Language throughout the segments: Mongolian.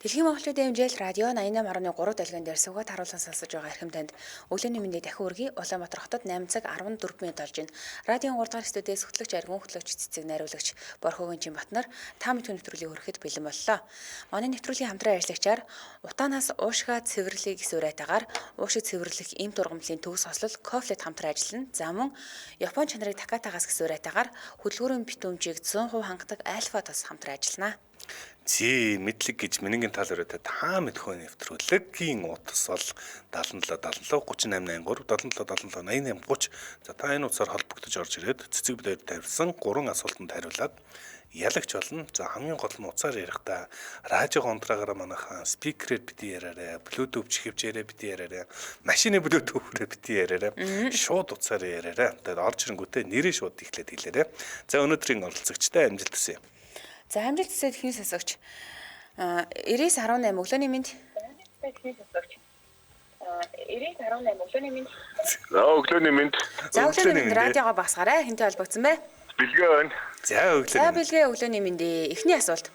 Дэлхийн монголчуудын хэмжээл радио 88.3 дэлгэн дээр суугаад харуулсан сонсож байгаа эрхэм танд өглөөний мэндийг дахин хүргэе. Улаанбаатар хотод 8 цаг 14 минут болж байна. Радион 3 дугаар студиэс хөтлөгч Аргун, хөтлөгч Цэцэг, найруулагч Борхогийн Чинбатнаар та мэдхүйн нэвтрүүлгийг хүрэхэд бэлэн боллоо. Манай нэвтрүүлгийн хамтран ажиллагчаар Утаанаас уушгаа цэвэрлэгийг гэсэн уриатаагаар уушиг цэвэрлэх эм тургамлын төгс хослол Кофлет хамтран ажиллана. За мөн Япон чанарыг Такатагаас гэсэн уриатаагаар хөдөлгүүрийн битүүмжийг 100% хангадаг Альфа тос хамтран ажиллана. Зээ мэдлэг гэж мэнгийн тал өрөөтэй та мэдхөө нэвтрүүлгийн утас бол 77 77 38 83 77 77 88 30. За та энэ утсаар холбогдож орж ирээд цэцэг бид тавьсан гурван асуултанд хариулаад ялагч болно. За хамгийн гол нь утсаар ярихдаа радио ондраагаараа манайхаа спикерээр бити яриарай, Bluetooth чихвчээрээ бити яриарай, машины Bluetooth-ээр бити яриарай, шууд утсаар яриарай. Тэгээд орж ирэнгүүтээ нэрээ шууд эхлээд хэлээрэй. За өнөөдрийн оролцогчтой амжилт хүсье. За амжилт хүсье дэлхийн сонсогч. 99 18 өглөөний мэнд. Дэлхийн сонсогч. 99 18 өглөөний мэнд. За өглөөний мэнд. За өглөөний мэнд радиогоо багасгаарай. Хэнтэй холбогдсон бэ? Бэлгээ байна. За өглөөний. За бэлгээ өглөөний мэнд. Эхний асуулт.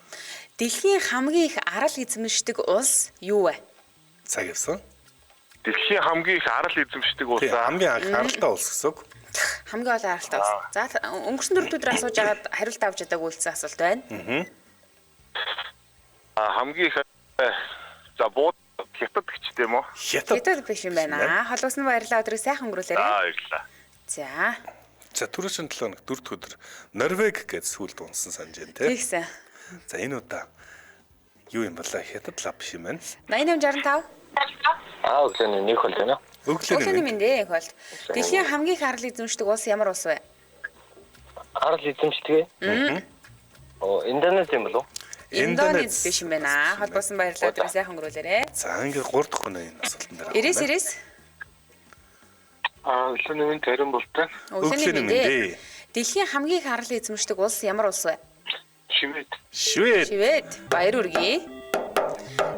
Дэлхийн хамгийн их арал эзэмшдэг улс юу вэ? Цаг явсан. Дэлхийн хамгийн их арал эзэмшдэг улс. Хамгийн анх аралтай улс гэсэн үг. Хамгийн олон аралтай улс. За өнгөрсөн дөрөв өдөр асууж агаад хариулт авч чадаагүй үлдсэн асуулт байна. Хамгийн их за бууд хятад гэж тийм үү? Хятад биш юм байна. Холбосон баярлалаа. Өдрийг сайхан өнгөрүүлээрэй. За баярлалаа. За. За түрүүчийн 7 хоног дөрөв дэх өдөр Норвег гэж сүлд унсан санаж байна тий. Тэгсэн. За энэ удаа юу юм болоо хятад лав биш юм байна. 8865. Аа өглөөний нэг хол байна. Өглөөний мэнд ээ хол. Дэлхийн хамгийн их арал эзэмшдэг улс ямар улс вэ? Арал эзэмшдэг ээ? Оо Индонез юм болов уу? Индонез биш юм байна. Холбоосон баярлалаа. Өдрөө сайхан өнгөрүүлээрэй. За ингээд 3 дахь хүн энэ асуултан дээр. 99 90. Аа өглөөний мэнд тарин болтой. Өглөөний мэнд ээ. Дэлхийн хамгийн их арал эзэмшдэг улс ямар улс вэ? Швед. Швед. Швед. Баяр хүргэе.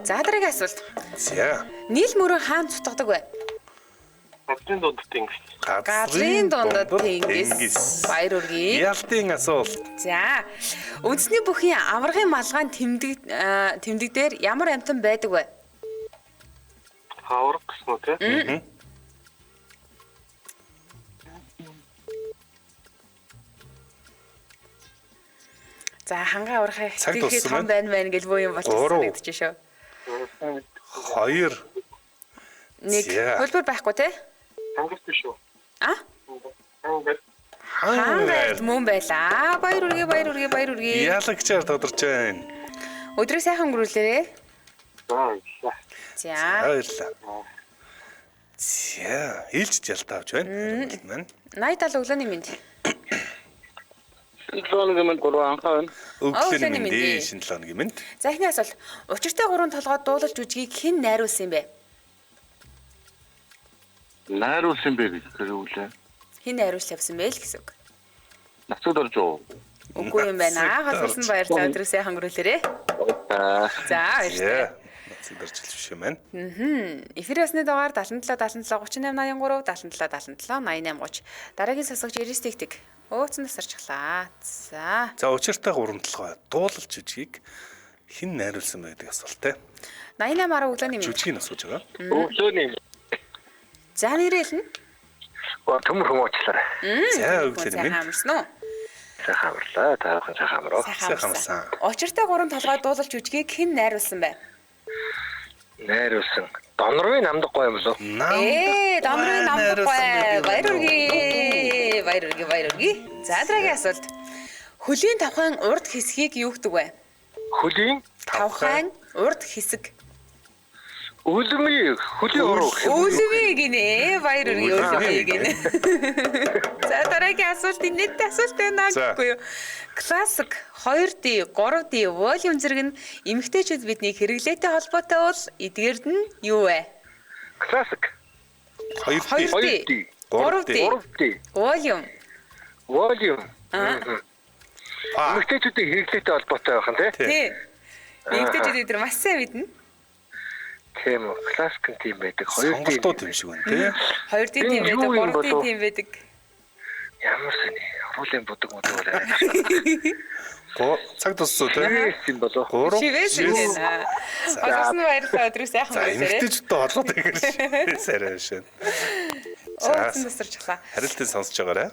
За дараагийн асуулт. За. Нийл мөрөн хаан цутгадаг вэ? Газрын дундад тэнгис. Газрын дундад тэнгис. Баяр хүргэе. Ялтын асуулт. За. Үндэсний бүхийн аваргын малгайн тэмдэг тэмдэг дээр ямар амьтан байдаг вэ? Аварга гэсэн үү те? За хангаа аварга хэтэрхий том байна мэн гэл буу юм болчихсон санагдчих шүү. 2 1 хөлбөр байхгүй те? Хангас биш үү? А? Хангас. Хангас мөн байлаа. Баяр хүргэе, баяр хүргэе, баяр хүргэе. Ялагчаар тодорч байна. Өдрийг сайхан өнгөрүүлээрэй. За баярлалаа. За. Баярлалаа. За, ээлжид ялтаа авч байна. Маань. 80 70 өглөөний мэнд. 7 хоногийн мэнд 3 анхаа байна. Өглөөний мэнд, шинэ 7 хоногийн мэнд. За эхний асуулт. Учиртай гурван толгой дуулал жүжигийг хэн найруулсан юм бэ? Найруулсан бэ гэж хэрүүлээ. Хэн найруулж тавьсан бэ л гэсэн үг. Нацуд орж уу? Үгүй юм байна. Холбосон баярлалаа. Өдрийг сайхан өнгөрүүлээрэй. За баярлалаа. Нацуд орж биш юм байна. Эфир ясны дугаар 77 77 38 83 77 77 88 30. Дараагийн сонсогч 99 тэгтэг. Өөцөн тасарчлаа. За. За учиртай гурван толгой дуулал жүжигийг хэн найруулсан бэ гэдэг асуулт те. 88 10 өглөөний мэнд. Жүжигийг асууж байгаа. Өглөөний мэнд. За нэрээ хэлнэ. Төмөр хүмүүжлээ. За өглөөний мэнд. Сайхан амарсан уу? Сайхан амарлаа. Та бүхэн сайхан амраа. Сайхан амарсан. Учиртай гурван толгой дуулал жүжигийг хэн найруулсан бэ? Найруулсан. Донрын намдаг гой юм болов уу? Донрын намдаг гой. Баяр хүргэе. Баяр хүргэе, баяр хүргэе. За дараагийн асуулт. Хөлийн тавхайн урд хэсгийг юу гэдэг вэ? Хөлийн тавхайн урд хэсэг. Өлмий хөлийн уруу гэх юм. Өлмий гинэ. Баяр хүргэе, өлмий гинэ. За дараагийн асуулт нийт асуулт байна гэхгүй юу? Классик 2D, 3D волюм зэрэг нь эмэгтэйчүүд бидний хэрэглээтэй холбоотой бол эдгээрд нь юу вэ? Классик 2D, 3D, 3D волюм. Волюм. Эмэгтэйчүүдийн хэрэглээтэй холбоотой байх нь тий? Тий. Эмэгтэйчүүд эдгээр маш сайн мэднэ. Тийм үү. Классик нь тийм байдаг. 2D сонголтууд юм шиг байна тий. 2D тийм байдаг, 3D тийм байдаг. Ямар сони. Хруулын будаг мудаг болоо. Цаг туссан тий. Шивээс юм болов. 3. Шивээс юм байна. Холбосон баярлалаа, өдрийг сайхан За, өнгөрөөрэй. эмэгтэйчүүдтэй холбоотой гэрш. Сарай шин. Ууцсан тасарчлаа. Харилтыг сонсож байгаарай.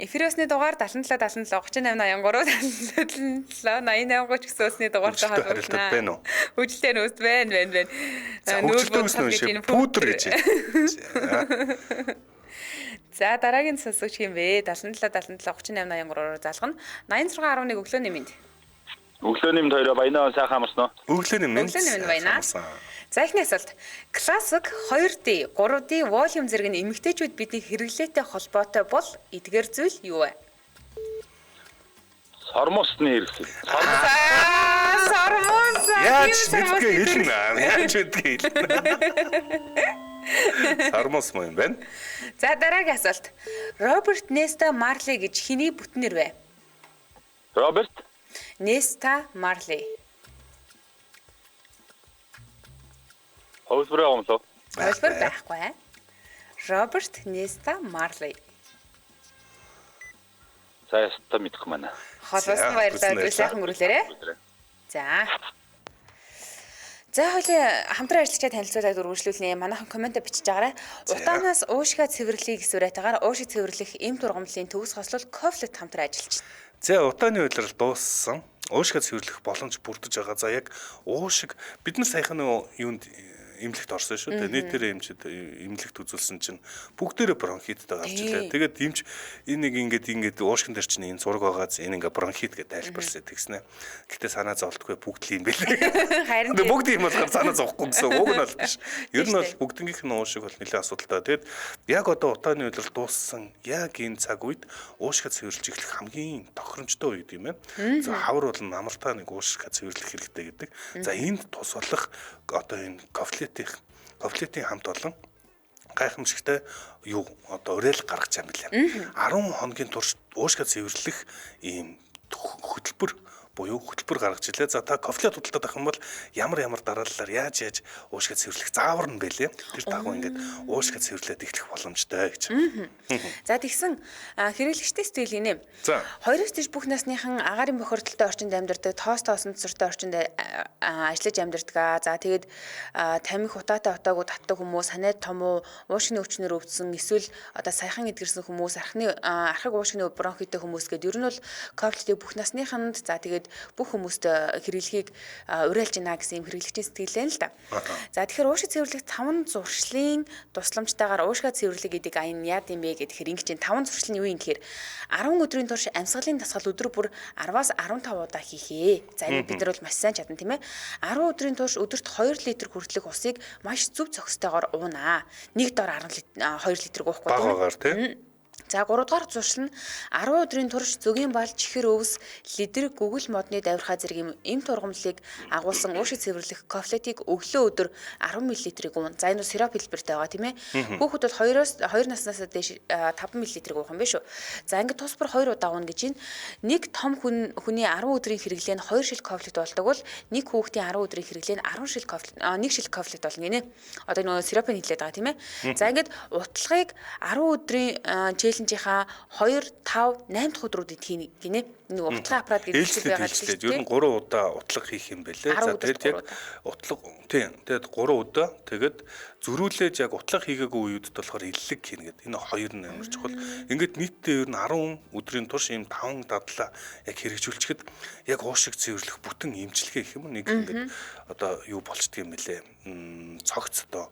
Эфир усны дугаар 77 77 38 83 77 88 30 гэсэн усны дугаартай Хөгжилтэй харилтад байна уу? Хөгжилтэй нь үст байна, байна, байна. За, хөгжилтэй үс нь шиг пудр гэж. За. За, дараагийн сонсогч хэм бэ? 77 77 38 83-аар залгана. 86.11 өглөөний мэнд. Өглөөний мэнд хоёроо баянаа сайхан амарсан уу? Өглөөний мэнд. Өглөөний мэнд баянаа. За, эхний асуулт. Классик 2D, 3D волюм зэрэг нь эмэгтэйчүүд бидний хэрэглээтэй холбоотой бол эдгээр зүйл юу вэ? Сормосны хэрэгсэл. Аа, сормоос. Яаж мэдгээ хэлнэ? Яаж мэдгээ хэлнэ? Сармус мөн юм байна. За, дараагийн асуулт. Роберт Неста Марли гэж хэний бүтэн нэр вэ? Роберт Неста Марли. Хувилбар байгаа юм лөө. Хувилбар байхгүй. Роберт Неста Марли. За, яста мэдхгүй байна. Холбоосон баярлалаа. Өдрийг сайхан өнгөрүүлээрэй. За. За, хоёлын хамтран ажиллагчаа танилцуулаад үргэлжлүүлнэ. Манайхан коммент бичиж байгаарай. Утаанаас уушгаа цэвэрлэе гэсэн уриатаагаар уушиг цэвэрлэх эм тургамлын төгс хослол Кофлет хамтран ажиллаж байна. За, утааны улирал дууссан. Уушгаа цэвэрлэх боломж бүрдэж байгаа. За, яг уушиг бид нар саяхан юунд эмнэлэгт орсон шүү дээ. Нийтээрээ эмчид эмнэлэгт үзүүлсэн чинь бүгдээрээ бронхиттэй гарч илээ. Тэгээд эмч энэ нэг ингээд ингээд уушгин дээр чинь энэ зураг байгааз энэ ингээд бронхит гэдээ тайлбарласан тэгснэ. Гэтэ санаа зовлтгүй бүгд л юм бэлээ. Харин бүгд юм болохоор санаа зовхгүй гэсэн үг нь бол биш. Ер нь бол бүгднгийнх нь уушиг бол нэлээд асуудалтай. Тэгээд яг одоо утааны улирал дууссан яг энэ цаг үед уушгаа цэвэрлж эхлэх хамгийн тохиромжтой үе гэдэг юм байна. За, хавар бол намартаа нэг уушгаа цэвэрлэх хэрэгтэй гэдэг. За, энд тус болох одоо энэ кофлетийн хамт олон гайхамшигтай юу одоо уриал гаргаж байгаа юм билээ. 10 хоногийн турш уушгаа цэвэрлэх ийм хөтөлбөр буюу хөтөлбөр гаргаж илээ. За, та кофлет худалдаад авах юм бол ямар ямар дарааллаар яаж яаж уушгаа цэвэрлэх заавар нь бэлээ. Тэр дагуу ингээд уушгаа цэвэрлээд эхлэх боломжтой гэж. За, тэгсэн хэрэглэгчдийн сэтгэл гинэ. 2-оос дээш бүх насныхан агаарын бохирдолтой орчинд амьдардаг, тоос тоосон цэцэртэй орчинд ажиллаж амьдардаг. За, тэгээд тамхи утаатай утаагүй татдаг хүмүүс, санаад том уу, уушгины өвчнөр өвдсөн, эсвэл одоо саяхан эдгэрсэн хүмүүс, архины архаг уушгины бронхиттэй хүмүүс гээд ер нь бол кофлетийг бүх насныханд за тэгээд бүх хүмүүст хэрэглэхийг уриалж байна гэсэн юм хэрэглэгчийн сэтгэлээ л да. За, тэгэхээр уушиг цэвэрлэх 5 зуршлын тусламжтайгаар уушгаа цэвэрлэх гэдэг аян яад юм бэ гэхээр ингэж чинь 5 зуршил нь юу юм гэхээр 10 өдрийн турш амьсгалын дасгал өдөр бүр 10-аас 15 удаа хийхээ. За, энэ бид нар бол маш сайн чадна тийм ээ. 10 өдрийн турш өдөрт 2 литр хүртэлх усыг маш зөв цогцтойгоор уунаа. Нэг дор 10 2 литр уухгүй тийм ээ. Тийм. За, 3 дугаар зуршил нь 10 өдрийн турш зөгийн бал, чихэр өвс, лидер, гүгэл модны давирхаа зэрэг юм эм тургамлыг агуулсан уушиг цэвэрлэх кофлетийг өглөө өдөр 10 мл-ийг уун. За, энэ нь сироп хэлбэртэй байгаа тийм ээ. Хүүхэд бол 2 наснаас дээш 5 мл-ийг уух юм биш үү? За, ингээд тус бүр 2 удаа уuna гэж байна. Нэг том хүний 10 өдрийн хэрэглээ нь 2 шил кофлет болдог бол нэг хүүхдийн 10 өдрийн хэрэглээ нь 10 шил кофлет, 1 шил кофлет болно гинэ. Одоо нөгөө сиропыг хэлээд байгаа тийм ээ. За, ингээд утлагыг 10 өдрийн челленжийнхаа 2, 5, 8 дахь өдрүүдэд хийнэ гинэ. Нэг утлагын аппарат гэдэг зүйл байгаа шүү дээ. Ер нь 3 удаа утлаг хийх юм бэлээ. За, тэгээд яг утлаг тийм. Тэгээд 3 удаа тэгээд зөрүүлээж яг утлаг хийгээгүй үеүдд болохоор иллэг хийнэ гэдэг. Энэ хоёр нь амар чухал. Ингээд нийтдээ ер нь 10 өдрийн турш ийм 5 дадлаа яг хэрэгжүүлчихэд яг уушиг цэвэрлэх бүтэн эмчилгээ гэх юм уу нэг ингээд одоо юу болчдөг юм бэлээ. Цогц одоо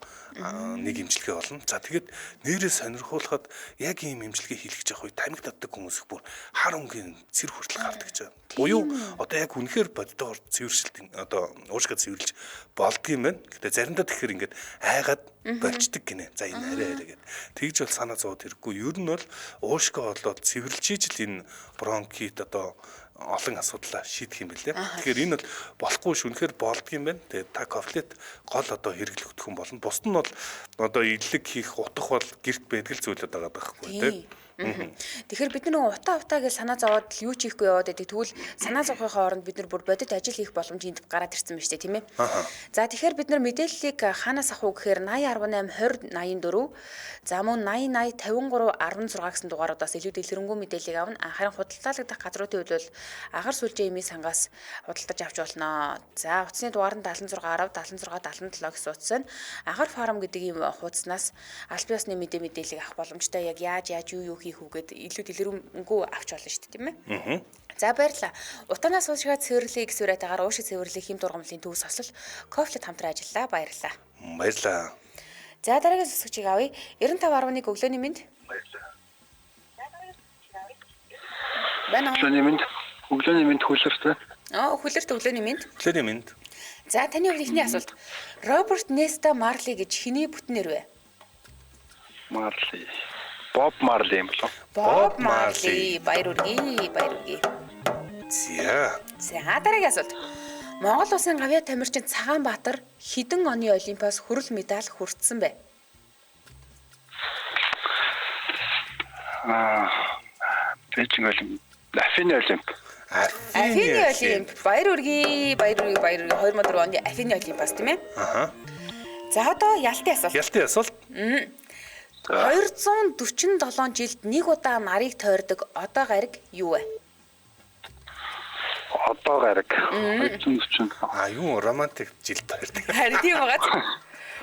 нэг эмчилгээ болно. За, тэгээд нэрээ сонирхуулахад яг ийм эмчилгээ хийх гэж явах үе тамхи татдаг хүмүүс их бүр хар өнгийн цэр хүртэл гардаг гэж байна. Буюу одоо яг үнэхээр боддоор цэвэршилт одоо уушгаа цэвэрлж болдго юм байна. Гэтэ заримдаа тэгэхээр ингээд айгаад болчдөг гинэ. За, энэ арай арай гэд. Тэгж бол санаа зовоод хэрэггүй. Ер нь бол уушгаа болоод цэвэрлж ижил энэ бронхит одоо олон асуудлаа шийдэх юм бэлээ. Тэгэхээр энэ бол болохгүй ш үнэхээр болдго юм байна. Тэгээд та кофлет гол одоо хэрэглэгдэх хүн болно. Бусд нь бол одоо иллэг хийх утах бол гэрт байдаг л зүйлүүд байгаа байхгүй тий. Тэгэхээр бид нар нөгөө утаа гэж санаа зовоод л юу ч хийхгүй яваад байдаг. Тэгвэл санаа зовхынхаа оронд бид нар бүр бодит ажил хийх боломж энд гараад ирсэн байна шүү дээ, тийм ээ. За тэгэхээр бид нар мэдээллийг хаанаас авах уу гэхээр 80 18 20 84, за мөн 80 80 53 16 гэсэн дугааруудаас илүү дэлгэрэнгүй мэдээллийг авна. Харин худалдаалагдах газруудын хувьд бол агаар сүлжээ эмийн сангаас худалдаж авч болно. За утасны дугаар нь 76 10 76 77 гэсэн утас нь агаар фарм гэдэг ийм хуудаснаас аль биесны мэдээллийг авах боломжтой. Яг яаж юу хийх үү гэд илүү дэлгэрэнгүй авч болно шүү дээ, тийм ээ. За баярлалаа. Утаанаас уушгаа цэвэрлэе гэсэн үрээтайгаар уушиг цэвэрлэх хэм дургамлын төв сосол кофлет хамтран ажиллаа. Баярлалаа. Баярлалаа. За дараагийн сонсогчийг авъя. 95.1 өглөөний мэнд. Байна уу? Өглөөний мэнд. Өглөөний мэнд хүлэртэй. Хүлэрт өглөөний мэнд. Өглөөний мэнд. За таны хувьд эхний асуулт. Роберт Неста Марли гэж хэний бүтэн нэр вэ? Марли. Боб Марли юм болов. Боб Марли. Баяр үргэе, баяр үргэе. За. За дараагийн асуулт. Монгол улсын гавьяа тамирчин Цагаанбаатар хэдэн оны Олимпиас хүрэл медаль хүртсэн бэ? Бээжин Олимп, Афины Олимп. Афины Олимп. Баяр үргэе, баяр үргэе, баяр үргэе. 2004 оны Афины Олимпиас тийм ээ? Аха. За одоо ялтын асуулт. Ялтын асуулт. 247 жилд нэг удаа нарыг тойрдог одоо гариг юу вэ? Одоо гараг. 247. А юу романтик жил тойрдог. Харин тийм байгаа.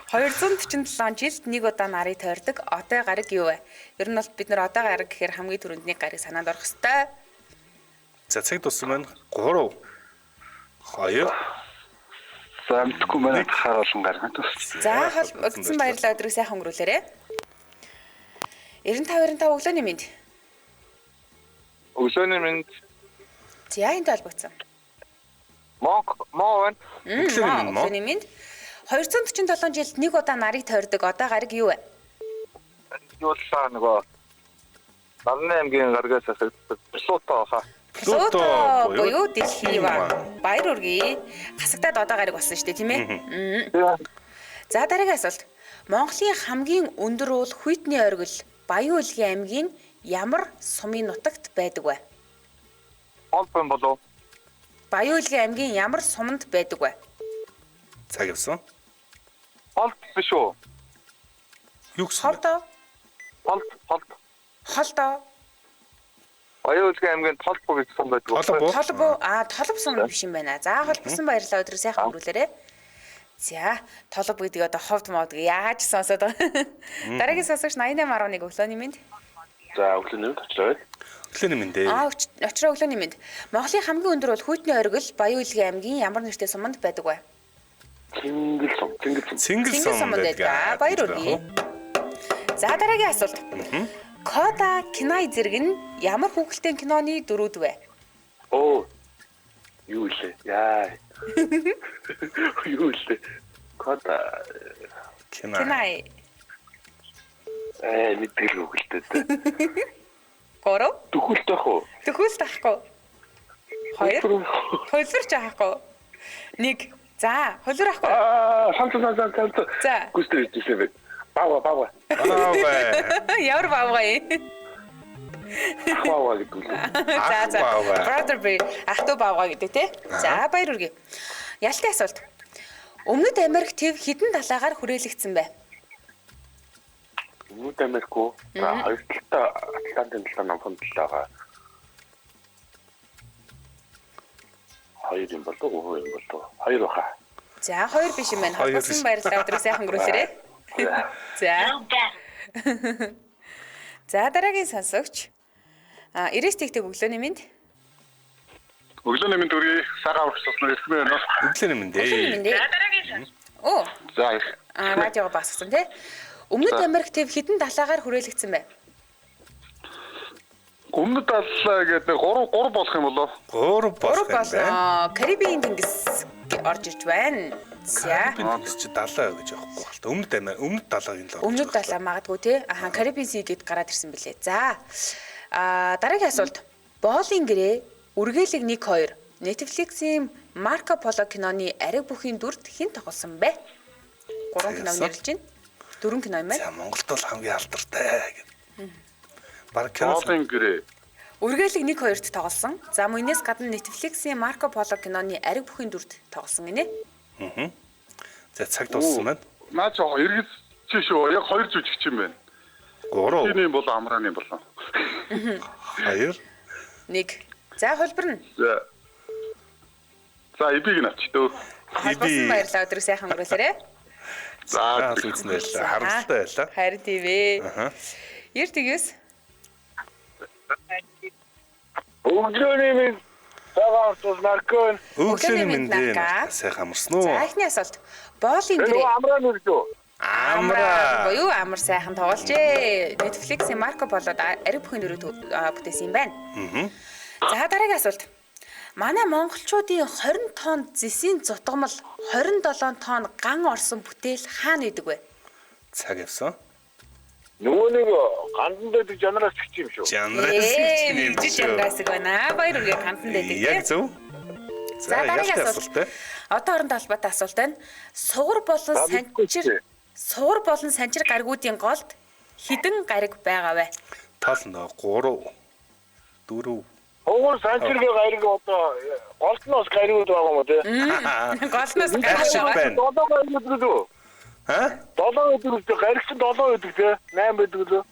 247 жилд нэг удаа нарыг тойрдог одоо гариг юу вэ? Ер нь бол бид нар одоо гариг гэхээр хамгийн түрүүнд нэг гариг санаанд орох ёстой. За цаг дууссан байна. 3 2 За мэдхгүй байна. Харуулсан гараг. За холбогдсон баярлалаа, өдрийг сайхан өнгөрүүлээрэй. 95 95 өглөөний мэнд. Өглөөний мэнд. За энтэй холбогдсон. Мо байна. Өглөөний мэнд. 247 жилд нэг удаа нарыг тойрдог одоо гариг юу вэ? Юуллаа нөгөө Нарны аймгийн гаргаас асагддаг Плуто хаа. Плуто буюу дэлхийн иван. Баяр үргэе. Хасагдаад одоо гариг болсон шүү дээ, тийм ээ? За дараагийн асуулт. Монголын хамгийн өндөр уул Хүйтний оргил Баян-Үлгийн аймгийн ямар сумын нутагт байдаг вэ? Холбон болов. Баян-Үлгийн аймгийн ямар суманд байдаг вэ? Цаг явсан. Холд биш үү? Юу гэсэн? Холдоо. Холд, холд. Холдоо. Баян-Үлгийн аймгийн Толбо гэж сум байдаг. Толбо. Толбо. Аа, Толбо сум биш юм байна. За холбосон баярлалаа. Өдрийг сайхан өнгөрүүлээрэй. За, толбо гэдэг одоо ховд мод яаж сонсоод байгаа. Дараагийн сонсогч 88.1 өглөөний мэнд. За өглөөний мэнд очлоо. Өглөөний мэнд ээ. Аа, очроо өглөөний мэнд. Монголын хамгийн өндөр бол Хүйтний оргил Баян-Үлгийн аймгийн ямар нэртэй суманд байдаг вэ? Цэнгэл сум, Цэнгэл сум. Цэнгэл суманд байдаг. Баяр үргэе. За дараагийн асуулт. Кода Кинай зэрэг нь ямар хүүхэлдэйн киноны дүрүүд вэ? Оо. Юу илээ? Яа. Юу илээ? Кода Кинай. Мэддэг л хүүхэлдэй. 3. Төхөлт ах уу? Төхөлт ахгүй. 2. Хөлбөрч ахгүй. 1. За, хөлбөр ахгүй. Аа, самт самт самт. За. Гүстэй ирсэн бэ. Баава баава. Баава. Ямар баава юм? Баава гэдэг үү? За за. Brother Bear ах トゥ баавга гэдэг тий. За баяр үргэе. Ялтын асуулт. Өмнөд Америк төв хэдэн далайгаар хүрээлэгдсэн бэ? Өмнөд Америк үү? За хоёр талдаа Атлантын талаа, Номхон талаагаа. Хоёр юм болов уу? Гурван юм болов уу? Хоёр баха. За хоёр биш юм байна. Холбосон баярлалаа. Өдрийг сайхан өнгөрүүлээрэй. За. За дараагийн сонсогч. А 90 тэгтэг өглөөний мэнд. Өглөөний мэнд үргэе. Сайхан аврах суснаа ирсэн байна. Өглөөний мэнд ээ. Өглөөний мэнд ээ. За дараагийн сонсогч. Оо. За их. А радиого басгасан тий. Өмнөд Америк төв хэдэн далайгаар хүрээлэгдсэн бэ? Өмнөд далай гэдэг 3 3 болох юм болоо? 3 болох юм байна. Карибийн тэнгис орж ирж байна. За. Карибийн тэнгис чи далай гэж явахгүй бол та. Өмнөд Америк, өмнөд далайг л орж. Өмнөд далай магадгүй тий. Аха, Карибийн Sea гэд гараад ирсэн бэлээ. За. А дараагийн асуулт. Боолын гэрээ үргэлэг 1-2 Netflix-ийн Марко Поло киноны ариг бүхийн дүрд хэн тоглосон бэ? 3 киног нэрлэж байна. 4 кино юм байна. За Монголд бол хамгийн алдартай гэдэг. Бараг кино. Боолын гэрээ. Үргэлэг 1 2-т тоглосон. За мөнөөс гадна Netflix-ийн Марко Поло киноны ариг бүхийн дүрд тоглосон гинэ. За цаг дууссан байна. Наа чи эргэц чи шүү. Яг хоёр жүжигч юм байна. 3 Чиний болон Амрааны болон. 2 1. За хөлбөрнө. За. За эбиг нь авч дөө. Холбоосон баярлалаа өдрийг сайхан өнгөрүүлээрэ. За үзсэн байлаа. Харамсалтай байлаа. Харин тийм ээ. Аха. 99. Өглөөний минь цагаан уртул наркон. Өглөөний мэнд мэнд нарка. сайхан амарсан уу? За эхний асуулт. Боолын Энэ гэрээ. амраа нүрдөө. Амраа. Буюу амар сайхан тогложээ. Netflix-ийн Марко Полод ариг бүхийн дүрийг бүтээсэн юм байна. За дараагийн асуулт. Манай монголчуудын 20 тонн зэсийн зутгамал 27 тонн ган орсон бүтээл хаана идэг вэ? Цаг явсан. Нөгөө нэг гандан дэдэг жанраас гिच юм шүү. Жанраас Ээ, мэгжиж жанраас байна. Баяр үргээ гандан дэдэг Яг тий. зөв. За дараагийн асуулт. Одоо оронд холбоотой асуулт байна. Сугар болон За, мэдэхгүй санчир чи. сугар болон санчир гаригуудын голд хідэн гариг байгаа вэ? Тоолно 3 4 Хугар санчиргээ гариг одоо голтноос гаригуд байгаа юм уу те? Голноос Гариг гариг шиг байгаа. байна. Долоо гаригуд гэдэг үү? Ха? Долоо гэдэг үү? Гариг чинь долоо гэдэг те? 8 байдаг лөө.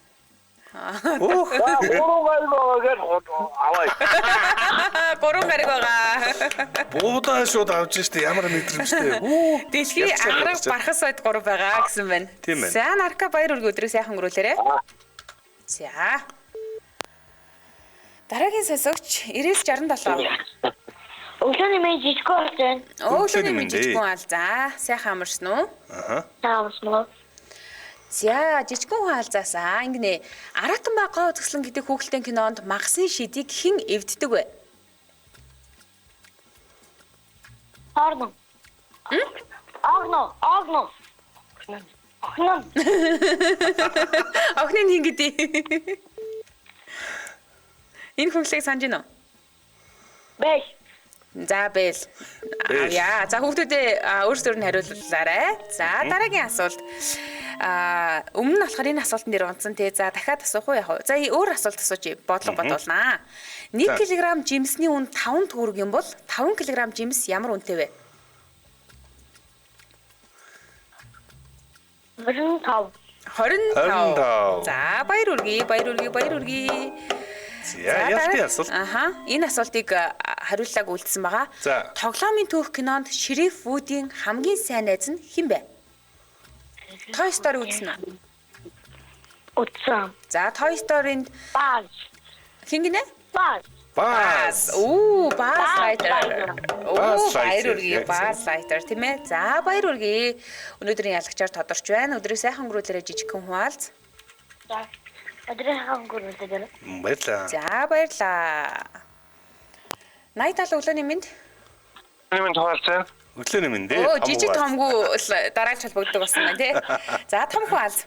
Өөх. За гурван гариг байгаа гэж аваа. Гурван гариг байгаа. Буудаа шууд авч штэ ямар мэдрэмжтэй. Үу. Дэлхийн Ялцсан ангараг явж байна. бархас ойд гурав байгаа гэсэн байна. Тийм байна. За нарка баяр үргэ өдрийг сайхан өнгөрүүлээрэ. За. Дараагийн сонсогч 9067. Өглөөний минь жижиг болж байна. Өглөөний Өглөөний мэнд мэнд. жижигхэн ал. За, сайхан амарсан уу? Аха. Таамсан уу? За, жижигхэн хүн алзаасаа ингэнэ. Аратан ба гоо үзэсгэлэн гэдэг хүүхэлдэйн кинонд магасын шидийг хэн эвддэг вэ? Орно. Огно, огно. Огно. Охины нь хин гэдэг. Энэ хүүхлийг санаж байна уу? Бэш. За бэл. Бэл. Яа, за хүүхдүүдээ өөрсдөр нь хариуллаарай. За дараагийн асуулт. Өмнө нь болохоор энэ асуултан дээр онцсон те. За дахиад асуух уу яах вэ? За өөр асуулт асууж бодлого бодуулнаа. 1 За. кг жимсний үн 5 төгрөг юм бол 5 кг жимс ямар үнэтэй вэ? 25. 25. 25. За баяр үргэе, баяр үргэе, баяр үргэе. За ялтын асуулт. Аха. Энэ асуултыг хариуллааг үлдсэн байгаа. За. Тоглоомын түүх кинонд Шериф Вудийн хамгийн сайн найз нь хэн бэ? Toy Story үзсэн үү? Утсан. За, Toy Story-нд Баз. хэн гинэ? Баз. Баас. Оо, Buzz Buzz Lightyear. Lightyear. Оо, Buzz баяр Lightyear, үргэе, яг Buzz Lightyear тийм ээ. За, баяр үргэе. Өнөөдрийн ялагчаар тодорч байна. Өдрийг сайхан өнгөрүүлээрэй жижигхэн хуалц. За. Өдрийн өнгөрүүлээ. Баярлаа. За, баярлаа. 80 70 өглөөний мэнд. Минь тоолцсон. Өглөөний мэнд ээ. Оо, жижиг томгүй л дараалж холбогддог болсон байна тий. За, том хүн алз.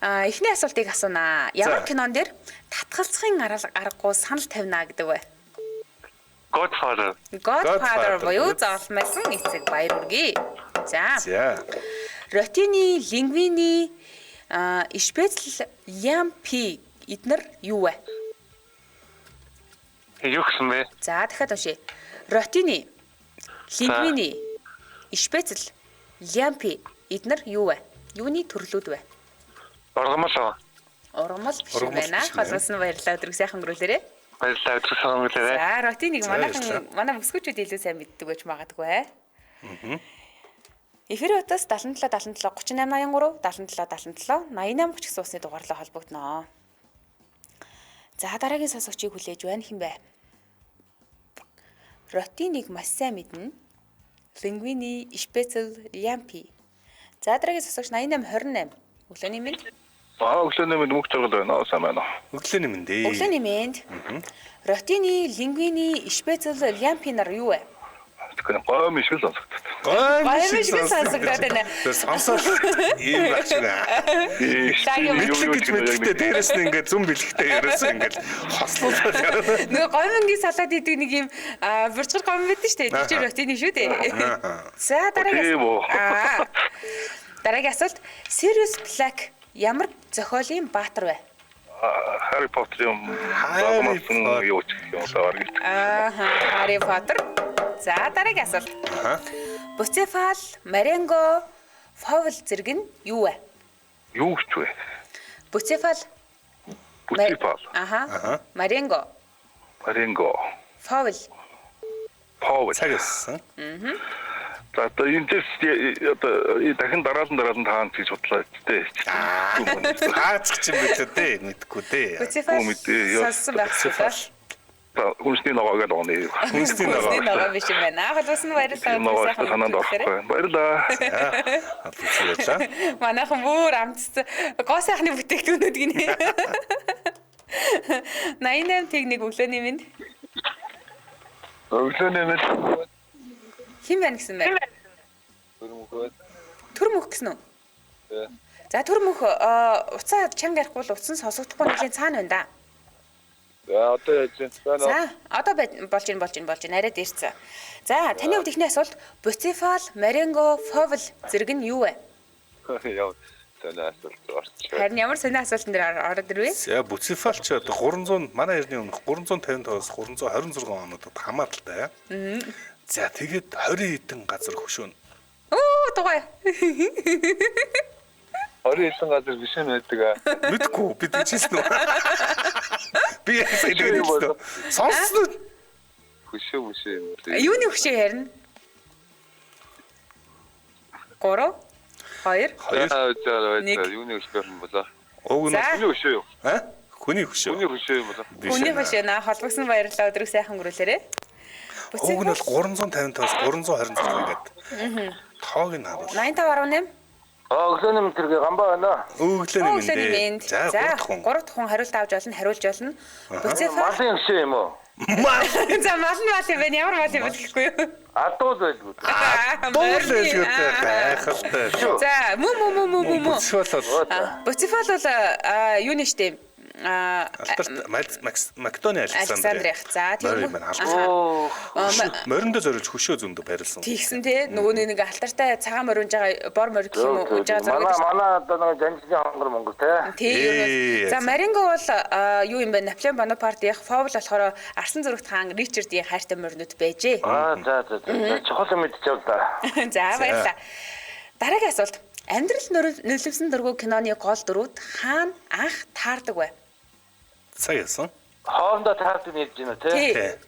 Эхний асуултыг асуунаа. Ямар За. кинон дээр татгалзахын аргагүй санал тавина гэдэг вэ? Godfather. Godfather Godfather буюу зоолмайсан эцэг баяр үргэе. За. За. Ротини, лингвини, шпецл, ямпи эднэр юу вэ? Юу гэсэн бэ? За, дахиад уншъя. Ротини, лингвини, шпецл, ямпи эднэр юу вэ? Юуны төрлүүд вэ? Ургамал уу? Ургамал биш юм Ургамал байна. биш юм байна. Холбоос нь баярлалаа. Өдрийг сайхан өнгөрүүлээрэй. Баярлалаа. Өдрийг сайхан өнгөрүүлээрэй. За, ротиныг За, манайхан баярлалаа. манай бүсгүүчүүд илүү сайн мэддэг байж магадгүй. Аа. Эфир утас 77 77 38 83 77 77 88 30 гэсэн усны дугаарлаа холбогдноо. За дараагийн сонсогчийг хүлээж байна хин бэ? Ротиныг маш сайн мэднэ. Лингвини, Шпецл, Лямпи. За дараагийн сонсогч 88 28. Өглөөний мэнд. Өглөөний мэнд мөнх жаргал байна. Сайн байна уу? Өглөөний мэнд ээ. Өглөөний мэнд. Ротини, Лингвини, Шпецл, Лямпи нар юу вэ? Тэгэхээр гойм шиг л сонсогдсон. Гойм Гойм шиг сонсогдоод байна. Тэр сонсоод ийм байх шиг байна. Лагийн Мэдлэг гэж мэдлэгтэй дээрэс нь ингээд зүм бэлэгтэй ерөөсөө ингээд хослуулаад явна. Нөгөө гомингийн салаад идэг нэг юм буржгар гомин байдаг шүү дээ. Тэр чинь ротини шүү дээ. За дараагийн Тийм үү. Дараагийн асуулт Sirius Black ямар зохиолын баатар вэ? Harry Potter юм загмасан юу ч юм уу гэж. Аа, Harry Potter. За, дараагийн асуулт. Аха. Буцефал, Маренго, Фовл зэрэг нь юу вэ? Юу гэж вэ? Буцефал. Буцефал. Аха. Маренго, Маренго. Фовл. Фовл. Цаг өссөн. Аа. За одоо энэ дээр одоо дахин дараалан таана гэж бодлоо дээ. Хаачих чинь билүү дээ, мэдгүй дээ. Буцефал сонссон байх хэрэгтэй. Хүнсний ногоо гэдэг оны. Хүнсний ногоо. Хүнсний ногоо биш юм байна. Холбоос нь баярлалаа. Ногоо санаанд орохгүй. Баярлалаа. Баярлалаа. Манайхан бүр амтсан. Гоо сайхны бүтээгдэхүүнүүд гинэ. 88 тэг 1 өглөөний минь. Өглөөний минь. Хэн байна гэсэн бэ? Түр мөх. Түр мөх гэсэн үү? За түр мөх уцаа чанга ярихгүй бол утсан сонсогдохгүй нэлийн цаана байна да. За одоо яаж вэ? За одоо болж ин арай дээрцэн. За таны хувьд эхний асуулт Буцефал, Маренго, Фовл зэрэг нь юу вэ? Яа сонио асуулт орчих. Харин ямар сонио асуултан дээр ороод ирвэ? За Буцефал ч одоо 300 манай эртний өмнөх 355-аас 326 онуудад хамааралтай. За тэгээд 20 хэдэн газар хөшөөнө. Оо дугай. 20 хэдэн газар хөшөөн байдаг аа. Мэдгүй би тэгж хэлсэн үү? Би яасан гэдэг юм. Сонссон уу? Хөшөө мөшөө юм. Юуны хөшөө ярина? 3 2 2 юуны хөшөө юм болоо? Уг нь хүний хөшөө юу? Аа? Хүний хөшөө. Хүний хөшөө юм болоо. Хүний хөшөө наа холбогсон баярлалаа өдрийг сайхан өнгөрүүлээрэ. Уг нь бол 355-аас 326 гэдэг. Тоог нь харуул. 85.8. Аа өглөөний мэнд тэргээ гамбаа байна. Өглөөний мэнд. За 3 дахь хүн. 3 дахь хүн хариулт авч болно, хариулж болно. Буцефал. Малын хөшөө юм уу? Мал. За мал нь мал юм байна. Ямар мал юм бэ гэхгүй юу? Адуул байлгүй. Адуул байлгүй гайхалтай. За мө мө мө мө мө. Буцефал бол Буцефал бол юу нэ штэ Алдарт Македоны Александрийн. За тийм үү. Мориндоо зориулж хөшөө зөндөө барилсан. Тэгсэн тий нөгөө нэг алтартай цагаан морь унж байгаа бор морь гэх юм уу унж байгаа зураг. Манай одоо нэг жанжны хонгор монгол тий. За Маринго бол юу юм бэ? Наполеон Бонапартын Фовл болохоор Арсан зүрхт хаан Ричардын хайртай моринууд байжээ. Аа за за за чухал юм мэдчихэв л да. За баярлалаа. Дараагийн асуулт. Амьдрал нөлөвсөн дөрвөө киноны гол дүрүүд хаана анх таардаг вэ? Цаг ясан. Хоорондоо таардаг нэрж байна уу тий?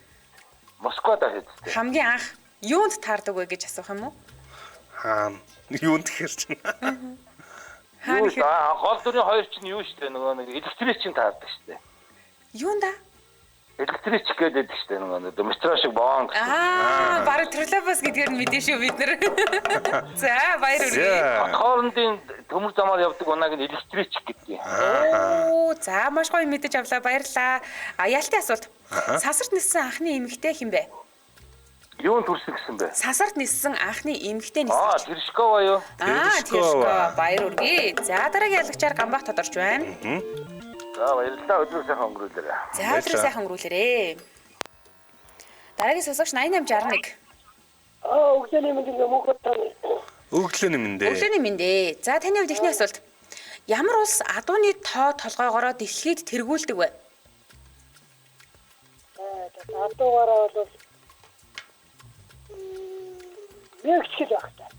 Москвад хийдэг. Хамгийн анх юунд таардаг вэ гэж асуух юм уу? Хаана? Юунд гэхэр чинь. Хаана гол дүрийн хоёр чинь юу шүү дээ нөгөө нэг электрик чинь таардаг шүү дээ. Юунд аа? Электрик гэдэг шүү дээ нөгөө нэг метро шиг боон гэсэн. Аа, бараг троллейбус гэдгээр нь мэдэн шүү бид нар. За, баяр хүргэе. Хоорондын төмөр замаар явдаг унааг нь электрик гэдэг. Оо, за маш гоё мэдэж авлаа. Баярлалаа. А ялтын асуулт. Сансарт ниссэн анхны эмэгтэй хэн бэ? Юунд төрсөн гэсэн бэ? Сансарт ниссэн анхны эмэгтэй ниссэн. Аа, Терешкова юу? Аа, Терешкова. Баяр хүргэе. За, дараагийн ялагчаар Гамбах тодорч байна. За баярлалаа. Өдрийг сайхан өнгөрүүлээрэй. За өдрийг сайхан өнгөрүүлээрэй. Дараагийн сонсогч 8861. Аа өглөөний мэнд ингээ мөнх тань. Өглөөний мэнд. Өглөөний мэнд. За таны хувьд эхний асуулт. Ямар улс адууны тоо толгойгоороо дэлхийд тэргүүлдэг вэ? Адуугаараа бол Мексик байх та.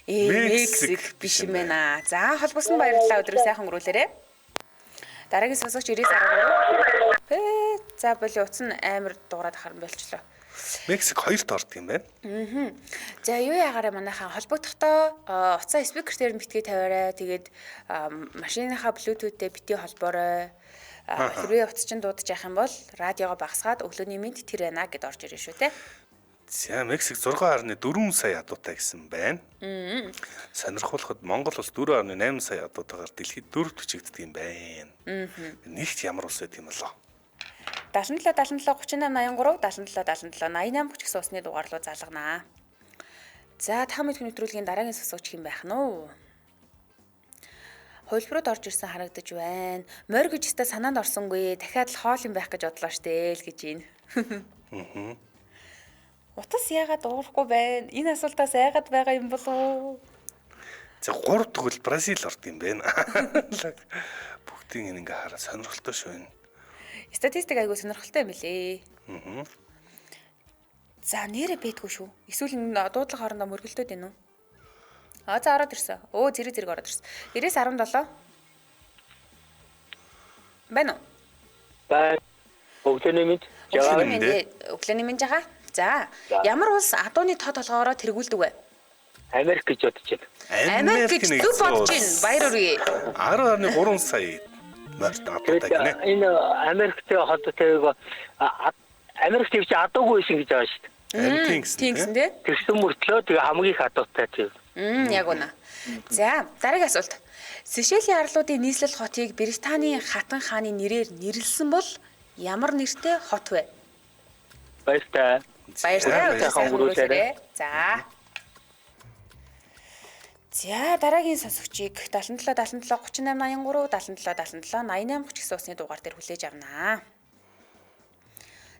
Мексик биш юм байна. За холбогсон баярлалаа. Өдрийг сайхан өнгөрүүлээрэй. Дараагийн сонсогч 99.3. Пэ за боли утас нь амар дуурайд харан болчлоо. Мексик хоёрт ордог юм байна. Аа. За юу яагаараа манайхаа холбогдохдоо утсаа спикер дээр нь битгий тавиарай. Тэгээд машиныхаа Bluetooth-тэй битгий холбоорой. Хэрвээ утас чинь дуудаж явах юм бол радиогоо багасгаад өглөөний мэнд тэр байна гэд орж ирнэ шүү те. За Мексик 6.4 сая адуутай гэсэн байна. Сонирхолтой Монгол улс 4.8 сая адуутайгаар дэлхийд дөрөвт хүчигддэг юм байна. Нэгт ямар улс байт юм болоо? 77 77 38 83 77 77 88 30 гэсэн усны дугаар руу залганаа. За та мэдх нэвтрүүлгийн дараагийн сонсогч хэн байх нь вэ? Хувилбарууд орж ирсэн харагдаж байна. Морь гэж өстой санаанд орсонгүй. Дахиад л хоол юм байх гэж бодлоо штэ л гэж байна. Утас яагаад дуурахгүй байна? Энэ асуултаас айгаад байгаа юм болов уу? За 3 дахь бол Бразил орд юм байна. Бүгд Статистикийн ингээ хараа сонирхолтой шүү энэ. Статистик айгүй сонирхолтой юм лээ. За нэрэ бэтгүй шүү. Эсвэл энэ дуудлага хоорондоо мөргөлдөөд байна уу? А за ороод ирсэн. Өө зэрэг зэрэг ороод ирсэн. 90-17. Байна уу? Бай. Өглөөний мэнд. Өглөөний мэнд. Өглөөний мэнд жага. За ямар улс адууны тоо толгоороо тэргүүлдэг вэ? Америк гэж бодож байна. Америк гэж зөв бодож байна. Баяр хүргэе. 10.3 сая морьт адуутай гинэ. Энэ Америктэй холбоотой Америк твч адуугүй байсан гэж байгаа шүү дээ. Харин тийм гэсэн тий. Тэгсэн мөртлөө тэгээ хамгийн их адуутай тийм. Яг үнэ. За дараагийн асуулт. Сешелийн арлуудын нийслэл хотыг Британийн хатан хааны нэрээр нэрлсэн бол ямар нэртэй хот вэ? Баяртай. Баяртай. Сайхан өнгөрүүлээрэй. За. За дараагийн сонсогчийг 77 77 38 83 77 77 88 30 гэсэн усны дугаар дээр хүлээж авнаа.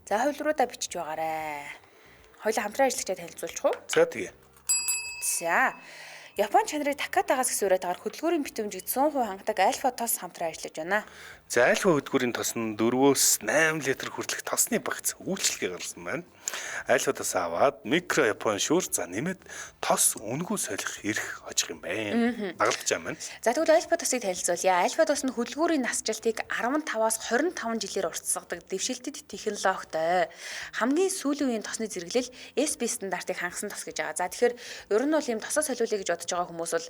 За хувилруудаа бичиж байгаарай. Хоёлаа хамтран ажиллагчаа танилцуулчих уу? За тэгээ. За. Япон чанарыг Такатагаас гэсэн уриатгаар хөдөлгүүрийн битүүмжийг 100% хангадаг Альфа тос хамтран ажиллаж байна. За альфа хөдөлгүүрийн тос нь 4-өөс 8 литр хүртэлх тосны багц үйлчлэгээ гаргасан байна. Альфа тос аваад микро Япон шүүр за нэмээд тос үнэгүй солих эрх хожих юм байна. Дагалдаж байгаа юм байна. За тэгвэл альфа тосыг танилцуулъя. Альфа тос нь хөдөлгүүрийн насжилтыг 15-аас 25 жилээр уртасгадаг дэвшилтэт технологитой. Хамгийн сүүлийн үеийн тосны зэрэглэл SB стандартыг хангасан тос гэж байгаа. За тэгэхээр ер нь бол ийм тосоо солиулъя гэж бодож байгаа хүмүүс бол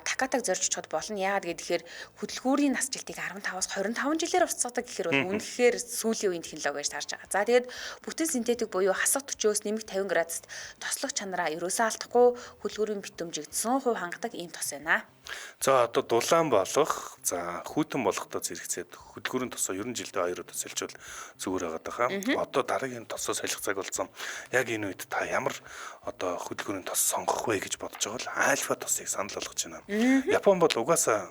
Такатаг зорж очиход болно. Яагаад гэхээр хөдөлгүүрийн насжилтыг 15-аас 25 жилээр уртасгадаг гэхээр бол үнэхээр сүүлийн үеийн технологи гэж таарч байгаа. За тэгээд бүтэн синтетик буюу хасах 40-оос нэмэх 50 градуст тослох чанараа ерөөсөө алдахгүй хөдөлгүүрийн битүүмжийг 100% хангадаг ийм тос байна. За одоо дулаан болох, за хүйтэн болохдоо зэрэгцээд хөдөлгүүрийн тосоо ер нь жилдээ 2 удаа сольжвол зүгээр байгаад байгаа. Одоо дараагийн тосоо солих цаг болсон. Яг энэ үед та ямар одоо хөдөлгүүрийн тос сонгох вэ гэж бодож байгаа бол альфа тосыг санал болгож байна. Япон бол угаасаа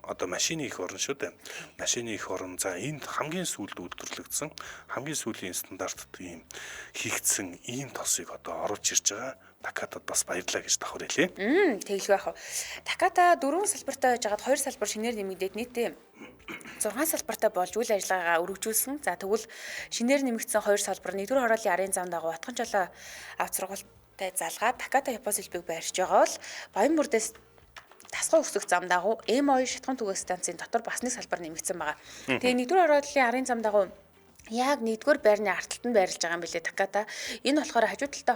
одоо машины их орн шүү дээ. Машины их орн. За энд хамгийн сүүлд үйлдвэрлэгдсэн, хамгийн сүүлийн стандартд ийм хийгдсэн ийм тосыг одоо оруулж ирж байгаа. Такатад бас баярлалаа гэж давхар хэлье. Тэгэлгүй яах вэ? Таката 4 салбартай байж байгаад 2 салбар шинээр нэмэгдээд нийтдээ 6 салбартай болж үйл ажиллагаагаа өргөжүүлсэн. За тэгвэл шинээр нэмэгдсэн 2 салбар 1-р хорооллын арын зам дагуу Отгонжолоо авт сургуультай залгаад Таката Япон салбарыг байршиж байгаа бол Баян мөрдөөс тасгай өсөх зам дагуу М2 шатхан түгээх станцын дотор бас нэг салбар нэмэгдсэн байгаа. Тэгээ 1-р хорооллын арын зам дагуу яг 1-р байрны ард талд нь байрлаж байгаа юм билээ Таката. Энэ болохоор хажуу талдаа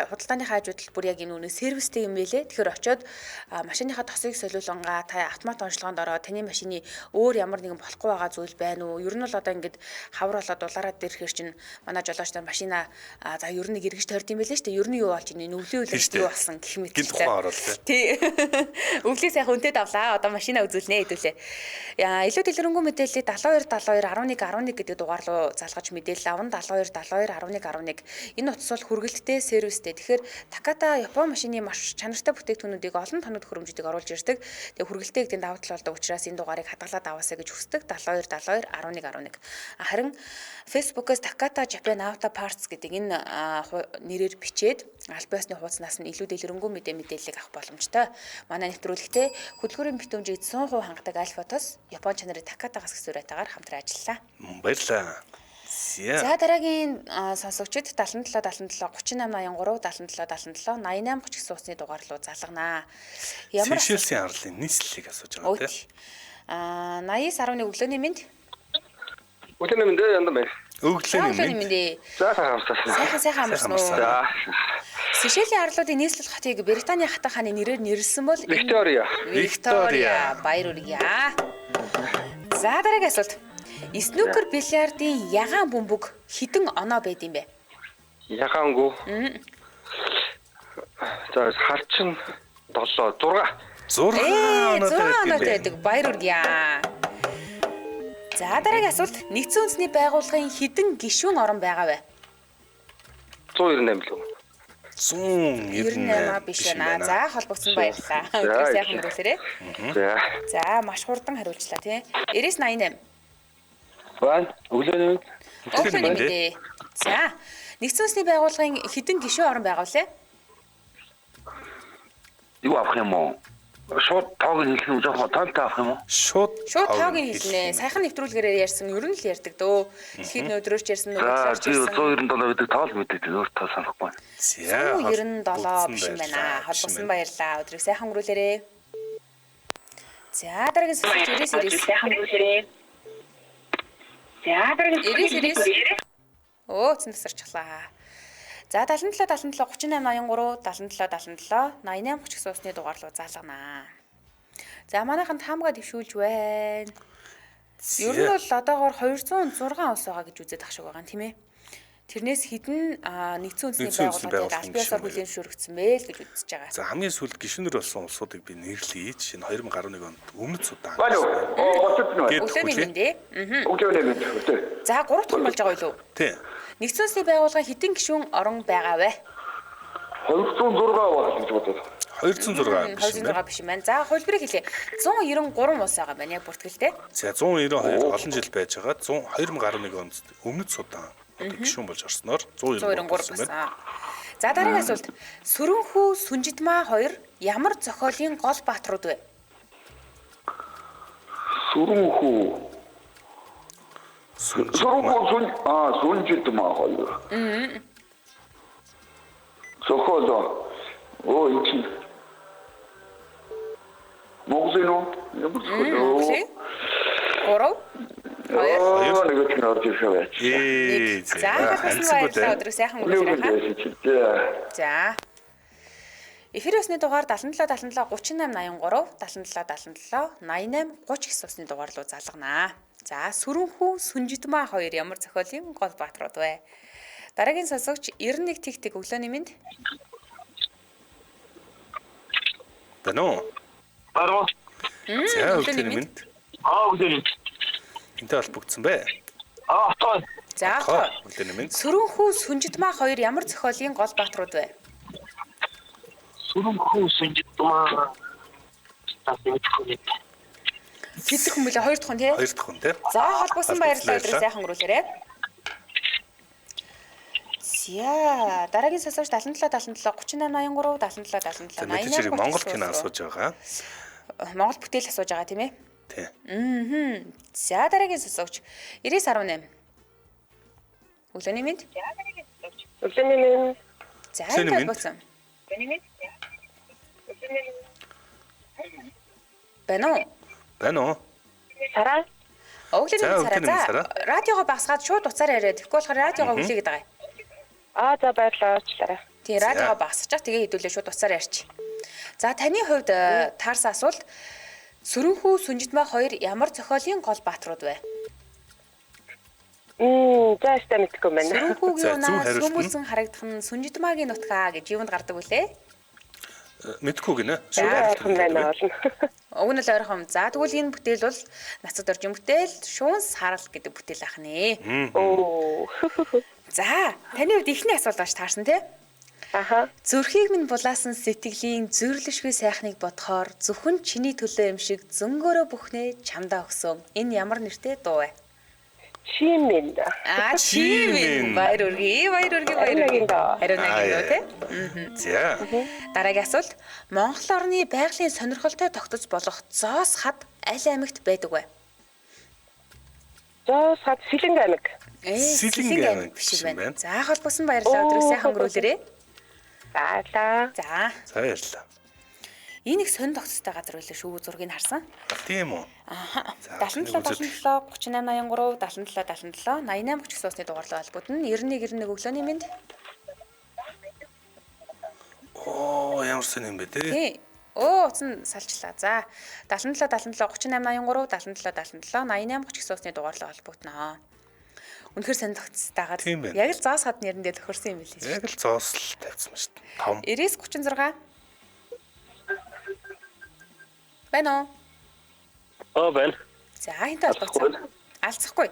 худалдааныхаа хажуу талд бүр яг энэ үнэ сервистэй юм билээ. Тэгэхээр очиод машиныхаа тосыг солиулангаа та автомат онцлогоонд ороод таны машины өөр ямар нэгэн болохгүй байгаа зүйл байна уу? Ер нь бол одоо ингээд хавар болоод дулаараад ирэхэр чинь манай жолооч нар машина за ер нь эргэж тойрд юм билээ шүү дээ. Ер нь юу болж ийн өвлийн үйл юу болсон гэх мэт. Гинт ухаан орол тий. Өвлийг сайхан үнтэй давлаа. Одоо машина үзүүлнэ хэдүүлээ. Илүү дэлгэрэнгүй мэдээллийг 72 72 11 11 гэдэг дугаар руу залгаж мэдээлэл авна. 72 72 11 11. Энэ утас бол хүргэлттэй, сервистэй. Тэгэхээр Таката Япон машины маш чанартай бүтээгдэхүүнүүдийг олон тоног төхөөрөмжүүдийг оруулж ирдэг. Тэгээ хүргэлттэй гэдэг давуу тал болдог учраас энэ дугаарыг хадгалаад аваасай гэж хүсдэг. 72 72 11 11. Харин Facebook-ээс Takata Japan Auto Parts гэдэг энэ нэрээр бичээд аль биесны хуудаснаас нь илүү дэлгэрэнгүй мэдээллийг авах боломжтой. Манай нэвтрүүлэгтээ хөдөлгүүрийн битүүмжийг 100% хангадаг Альфа тос Япон чанарын Такатагаас гэсэн уриатаагаар хамтран ажиллалаа. Баярлалаа. За дараагийн сонсогчид 77 77 38 83 77 77 88 30 гэсэн утасны дугаар руу залганаа. Ямар Сешелсийн арлын нийслэлийг асууж байгаа тийм. 89.1 өглөөний мэнд. Өглөөний мэнд яндан байна. Өглөөний мэнд. За сайхан амарсан. Сайхан амарсан уу? За. Сешелийн арлуудын нийслэл хотыг Британий хатан хааны нэрээр нэрлсэн бол Виктория. Виктория. Баяр хүргье. За дараагийн асуулт. Снукер бильярдын ягаан бөмбөг хэдэн оноо байд юм бэ? Ягаангүй. За харчин 7 6. 6 оноотой байдаг. Баяр хүргье. За дараагийн асуулт. Нэгдсэн үндэсний байгууллагын хэдэн гишүүн орн байгаа вэ? 198 лүү. 198 биш байна. За холбогдсон баярлалаа. Өдрөө сайхан өнгөрүүлээрэй. За. За маш хурдан хариулчлаа тий. 9988. Байна. Өглөөний мэнд. Өглөөний мэнд. За. Нэгдсэн үндэсний байгууллагын хэдэн гишүүн орн байгаа вэ? Юу авах юм уу? Шууд тоог нь хэлэх юм жоохон тоолтой авах юм уу? Шууд Шууд тоог нь хэлнэ. Саяхан нэвтрүүлгээрээ ярьсан, ер нь л ярьдаг дөө. Дэлхийд өнөөдрөөч ярьсан, За нөгөөч би ярьсан. 197 гэдэг тоол мэддэг. Өөр тоо санахгүй. За 197 биш юм байна. Холбогдсон баярлаа. Өдрийг сайхан өнгөрүүлээрэй. За дараагийн сонсогч 99 99. Сайхан өнгөрүүлээрэй. За дараагийн 99 99. Өө цэн тасарчлаа. За 77 77 38 83 77 77 88 30 гэсэн усны дугаар руу залганаа. За манайхан таамгаа дэвшүүлж байна. Ер нь бол одоогоор 206 улс байгаа гэж үзээд ах шиг байгаа юм тийм ээ. Тэрнээс хэдэн нэгдсэн үндэсний Нэгдсэн үндэсний байгууллагад байгууллагын аль биесээр гишүүн хүлээн зөвшөөрөгдсөн бэ л гэж үзэж байгаа. За хамгийн сүүлд гишүүнэр болсон улсуудыг би нэрлэе. Жишээ нь 2011 онд Өмнөд Судан. Алло. Гоцод нь байна. Өглөөний мэнд ээ. Өглөөний мэнд. Өглөө. За 3 дахь нь болж байгаа юу? Тий. Нэгдсэн үндэсний байгууллагын хэдэн гишүүн орон байгаа вэ? 206 байна гэж бодод. 206 биш юм 206 байна. биш юм байна. За хувилбарыг хэлье. 193 улс байгаа байна яг бүртгэлтэй. За 192 олон жил байж байгаа. 2011 онд Өмнөд Судан одоо гишүүн болж орсноор 193 193 болсон болсон. байна. За дараагийн асуулт. Сөрөнхүү Сүнжидмаа хоёр ямар зохиолын гол бааtruуд вэ? Сүрэнхүү. Сүрэнхүү сүн сүнжидмаа хоёр. Зохиол. Оо энэ чинь Монголын уу? Ямар зохиол? Монголын 3 2 Оо нэг ч орж ирэх байж. Ээ За холбосон баярлалаа. Өдрийг сайхан өнгөрүүлээрэй. хаа. За. Эфир усны дугаар 77 77 38 83 77 77 88 30 гэсэн усны дугаар руу залганаа. За Сүрэнхүү Сүнжидмаа хоёр ямар зохиолын гол бааtruуд вэ? Дараагийн сонсогч 91 тэг тэг өглөөний мэнд. Байна уу? Баруу. За өглөөний мэнд. Аа өглөөний. Энтэй холбогдсон бэ? Аа отоо. За Отоо. Өглөөний мэнд. Сүрэнхүү Сүнжидмаа хоёр ямар зохиолын гол бааtruуд вэ? Сүрэнхүү Сүнжидмаа. Тас мэдхгүй юм. Хэдэн хүн бэлээ? Хоёр дахь хүн тий? Хоёр дахь хүн тий. За холбогдсон баярлалаа. Өдрийг Баярлалаа. сайхан өнгөрүүлээрэй. За дараагийн сонсогч 77 77 38 83 77 За 77 мэдээж 88 хэрэг Монгол кино асууж байгаа. Монгол бүтээл асууж байгаа тийм ээ? Тий. Аа. За дараагийн сонсогч 9918. Өглөөний мэнд. Өглөөний мэнд. За Өглөөний мэнд. холбогдсон. Байна уу? Байна уу? Сараа. Өглөөний За, мэнд сараа. өглөөний мэнд За сараа. радиогоо багасгаад шууд уцаар яриа. Тэгэхгүй болохоор радиогоо хүлээгээд байгаа юм. Аа за баярлалаа уучлаарай. Тий, радиогоо багасчих. Тэгээ хэдүүлээ шууд уцаар ярьчих. За таны хувьд таарсан асуулт Сүрэнхүү Сүнжидмаа хоёр ямар зохиолын гол бааtruуд вэ? За ястаа мэдгүй байна. Сүрэнхүүгийн За, зөв унаа хариулт нь? сүмүүлсэн харагдах нь Сүнжидмаагийн нутгаа гэж юунд гардаг вүлээ? Мэдгүй гинэ. За Шууд хариулт ойрхон байна нь болно. Уг нь л ойрхон. За тэгвэл энэ бүтээл бол Нацад оржин бүтээл Шуун сарал гэдэг бүтээл ах нэ. Оо. За таны хувьд эхний асуулт баш таарсан тий? Аха. Зүрхийг минь булаасан сэтгэлийн зүрлэшгүй сайхныг бодохоор зөвхөн чиний төлөө юм шиг зөнгөөрөө бүхнээ чамдаа өгсөн. Энэ ямар нэртэй дуу вэ? Чимэн. Аа чимэн. Баяр үргэе, баяр үргэе, баяр үргэе. Хариунагийн дуу тий? За. Дараагийн асуулт. Монгол орны байгалийн сонирхолтой тогтоц болох Зоос хад аль аймагт байдаг вэ? Зоос хад Сэлэнг аймаг. Сэлэнг аймаг биш юм байна. За холбогдсон баярлалаа. Өдрийг сайхан өнгөрүүлээрэй. Баярлалаа. За. За баярлалаа. Энэ их сонь тогтцтой газар байлаа шүү зургийг харсан. Тийм үү. Аха. 77 77 38 83 77 77 88 30 суусны дугаарлуу холбогдно. 91 91 өглөөний мэнд. Оо ямар сонь юм бэ те. Тий. Өө утас нь салчлаа. За 77 77 38 83 77 77 88 30 суусны дугаарлуу холбогдно. Үнэхэр сонь тогтцтой газар. Тийм байна. Яг л зоос хад нэрэндээ тохирсон юм билээ. Яг л зоос л тавьсан шүү дээ. Том. 99 36 Байна уу? Аа байна. За хинтээ холбогдсон. Алцахгүй.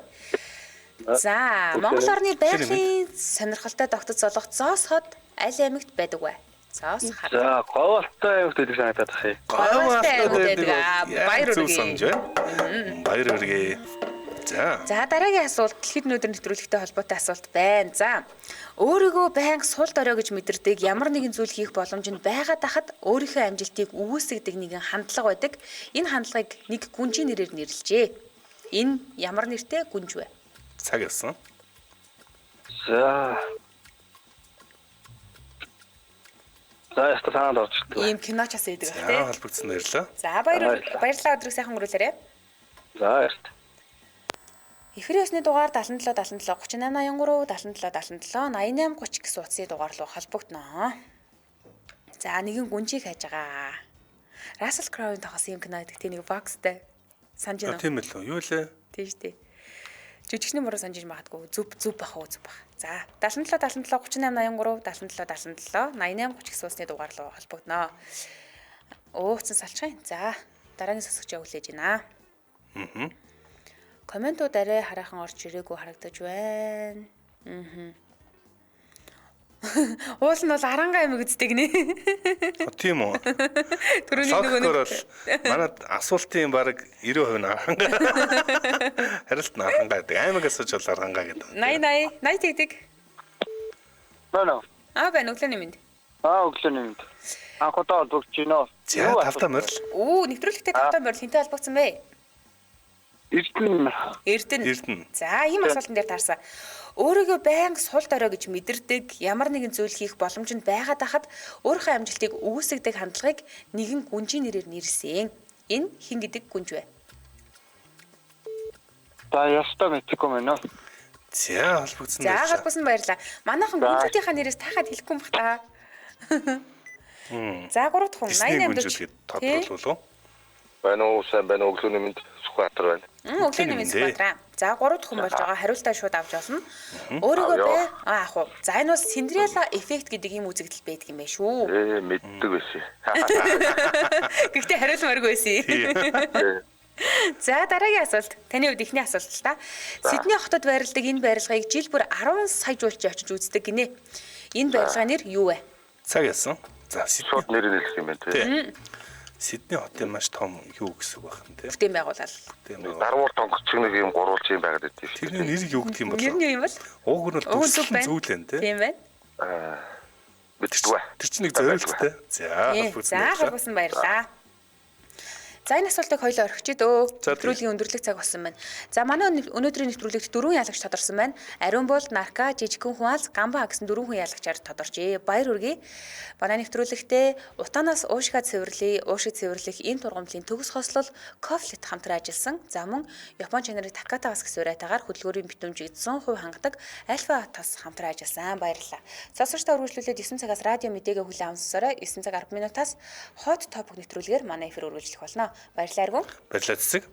За, Монгол орны байгалийн сонирхолтой тогтоц болох Зоос хот аль аймагт байдаг вэ? Зоос хот. За, говьалтай аймагт байдаг санагдаад байна. Говьалтай аймагт байдаг. Баяр Зөв үргэе. санаж байна. Баяр үргэе. За. За дараагийн асуулт дэлхийд өнөөдөр нэвтрүүлэгтэй холбоотой асуулт байна. За өөрийгөө байнга сул дорой гэж мэдэрдэг ямар нэгэн зүйл хийх боломж нь байгаад байхад өөрийнхөө амжилтыг үгүйсгэдэг нэгэн хандлага байдаг. Энэ хандлагыг нэг гүнжийн нэрээр нэрлэжээ. Энэ ямар нэртэй гүнж вэ? Цаг явсан. За. За яста санаанд орж ирдэг. Ийм киноч бас идэг байх За тий. холбогдсон баярлалаа. За баярлалаа өдрийг сайхан өнгөрүүлээрэй. За баярлалаа. Эфирийн өсний дугаар 77 77 38 83 77 77 88 30 гэсэн утасны дугаар руу холбогдно. За нэгэн гүнжийг хайж байгаа. Russell Crowe-ын тоглосон юм кино гэдэг тийм нэг бокстай. Санаж байна уу? Тийм л үү? Юу лээ? Тийм шүү дээ. Жүжигчний мөрөө санаж иж магадгүй. Зүв бах уу зүв бах. За 77 77 38 83 77 77 88 30 гэсэн утасны дугаар руу холбогдно. Ууцсан салчих юм. За дараагийн сонсогчоо хүлээж байна. Аа. Комментууд арай хараахан орж ирээгүй харагдаж байна. Аа. Уул нь бол аранга аймаг үздэг нэ. Тийм үү? Түрүүний нөгөө нэг бол манай асуултын бараг 90% нь арханга. Хариулт нь арханга гэдэг. Аймаг асууж бол арханга гэдэг. 80 80 80 тэгдэг. Байна уу? Аа байна өглөөний мэнд. Аа өглөөний мэнд. Анх удаа холбогдож байна. За тавтаа морил. Үү нэвтрүүлэгтээ тавтаа морил хинтэй холбогдсон бэ? Эрдэнэ. Эрдэнэ. За ийм асуултан дээр таарсан. Өөрийгөө байнга сул дорой гэж мэдэрдэг, ямар нэгэн зүйл хийх боломж нь байгаад байхад өөрийнхөө амжилтыг үгүйсгэдэг хандлагыг нэгэн гүнжийн нэрээр нэрлэсэн. Энэ хэн гэдэг гүнж вэ? За ястаа мэдэхгүй мэн үү. За холбогдсон баярлалаа. За холбогдсон баярлалаа. Манайхан гүнжүүдийнхаа нэрээс тахад хэлэхгүй юм бах та. За 3 дахь хүн 88 40 тодруулвал уу? Байна уу, сайн байна уу, өглөөний мэнд Сүхбаатар байна. Өглөөний мэнд Сүхбаатар. За 3 дахь хүн болж байгаа хариултаа шууд авч болно. Өөрийгөө бай. Аа ах уу. За энэ бол Синдрелла эффект гэдэг ийм үзэгдэл байдаг юм байна шүү. Мэддэг байсан. Гэхдээ хариулмааргүй байсан. За дараагийн асуулт. Таны хувьд эхний асуулт л та. Сидней хотод байрладаг энэ барилгыг жил бүр 10 сая жуулч очиж үздэг гинэ. Энэ барилгын нэр юу вэ? Цаг ясан. За шууд нэр нь хэлэх юм байна тий. Сидней хотын маш том юу гэсэн үг байна тий. Бүтээн байгуулал. Дарвуур тонгоч нэг юм гурвалж юм байгаад байдсан шүү. Тэрний нэр юу гэдэг юм бол? Нэр нь юу юм бол? Ууг нь бол дүрслэн зүйл энэ тий. Тийм байна. Мэддэггүй. Тэр чинь нэг зориулттай. За холбогдсон. За холбогдсон баярлалаа. За энэ асуултыг хоёлоо орхиж дөө. Нэвтрүүлгийн өндөрлөх цаг болсон байна. За манай өнөөдрийн нэвтрүүлэгт дөрвөн ялагч тодорсон байна. Ариун бол, Нарка, Жижигхэн Хуалз, Гамба гэсэн дөрвөн хүн ялагчаар тодорчээ. Баяр хүргэе. Манай нэвтрүүлэгтээ Утанаас уушгаа цэвэрлэе, уушиг цэвэрлэх энэ тургамлын төгс хослол Кофлет хамтран ажилласан. За мөн Япон чанарын Такатагас гэсэн урайтаагаар хөдөлгөөрийн битүүмжийг 100% хангадаг Альфа тас хамтран ажилласан. Баярлалаа. Сонсогчдоо үргэлжлүүлээд 9 цагаас радио мэдээгээ хүлээн авсараа 9 цаг 10 минутаас хот топик нэвтрүүлгээр манай эфир үргэлжлэх болно. Баярлалаа Аргун. Баярлалаа Цэцэг.